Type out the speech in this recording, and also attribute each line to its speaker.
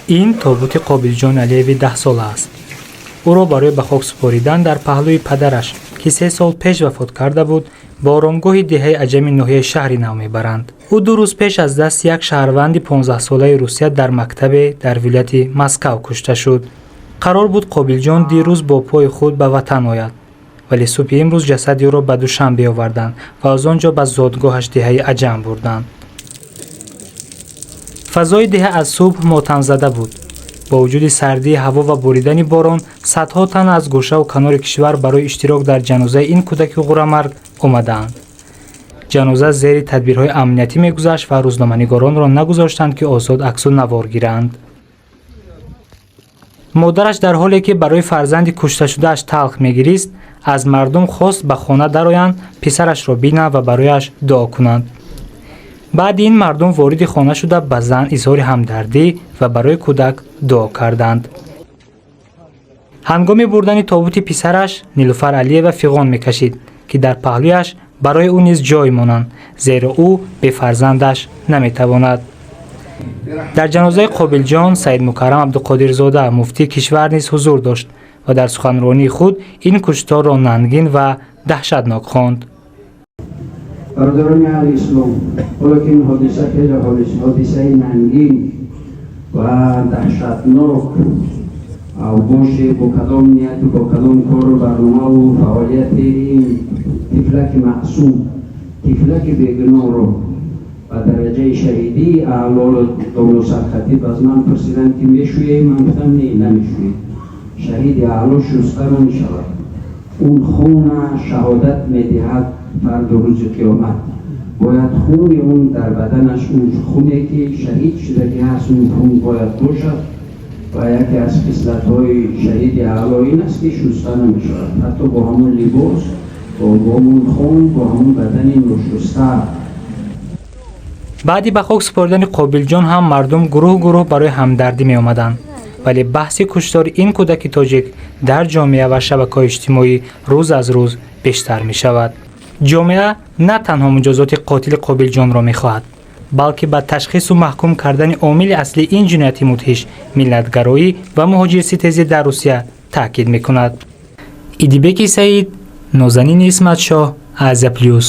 Speaker 1: Ин тобути Қобилҷон Алиеви 10-сола аст. Ӯро барои ба хок супоридан дар паҳлӯи падараш, ки 3 сол пеш вафот карда буд, ба оромгоҳи деҳаи Аҷами ноҳияи Шаҳри Нав мебаранд. Ӯ 2 рӯз пеш аз дасти як шаҳрванди 15-солаи Русия дар мактабе дар вилояти Москав кушта шуд. Қарор буд, Қобилҷон дирӯз бо пои худ ба ватан ояд, вале субҳи имрӯз ҷасади ӯро ба Душанбе оварданд ва аз он ҷо ба зодгоҳаш, деҳаи Аҷам, бурданд. Фазои деҳа аз субҳ мотамзада буд. Бо вуҷуди сардии ҳаво ва боридани борон, садҳо тан аз гӯшаву канори кишвар барои иштирок дар ҷанозаи ин кӯдаки ғурамарг омадаанд. Ҷаноза зери тадбирҳои амниятӣ мегузашт ва рӯзноманигоронро нагузоштанд, ки озод аксу навор гиранд. Модараш, дар ҳоле ки барои фарзанди кушташудааш талх мегирист, аз мардум хост, ба хона дароянд, писарашро бинанд ва барояш дуо кунанд. Баъди ин мардум вориди хона шуда, ба зан изҳори ҳамдардӣ ва барои кӯдак дуо карданд. Ҳангоми бурдани тобути писараш Нилуфар Алиева фиғон мекашид, ки дар паҳлӯяш барои ӯ низ ҷой монанд, зеро ӯ бефарзандаш наметавонад. Дар ҷанозаи Қобилҷон Саидмукаррам Абдуқодирзода, муфтии кишвар, низ ҳузур дошт ва дар суханронии худ ин кушторро нангин ва даҳшатнок хонд.
Speaker 2: Бародарони аҳли ислом, ҳоло ки ин ҳодиса хеле ҳодисаи нангин ва даҳшатнок боше, бо кадом нияту бо кадом кору барномаву фаъолияти ин тифлаки маъсум, тифлаки бегуноҳро ба дараҷаи шаҳидии аълолу домлу сархатиб, аз ман пурсиданд, ки мешӯем. Ман гуфтам: не, намешӯем. Шаҳиди аъло шуста намешавад. Он хуна шаҳодат медиҳад. Фарду рӯзи қиёмат бояд хуни он дар баданаш, он хуне ки шаҳид шудагӣ ҳаст, он хун бояд бошад. Ва яке аз хислатҳои шаҳиди аъло ин аст, ки шуста намешавад, ҳатто бо ҳамон либос, бо ҳамон хун, бо ҳамон бадани ношуста.
Speaker 1: Баъди ба хок супоридани Қобилҷон ҳам мардум гурӯҳ гурӯҳ барои ҳамдардӣ меомаданд, вале баҳси куштори ин кӯдаки тоҷик дар ҷомеа ва шабакаҳои иҷтимоӣ рӯз аз рӯз бештар мешавад. Ҷомеа на танҳо муҷозоти қотили Қобилҷонро мехоҳад, балки ба ташхису маҳкум кардани омили аслии ин ҷинояти мудҳиш, миллатгароӣ ва муҳоҷирситезӣ дар Русия, таъкид мекунад. Идибеки Саид, Нозанини Исматшоҳ, Азия Плюс.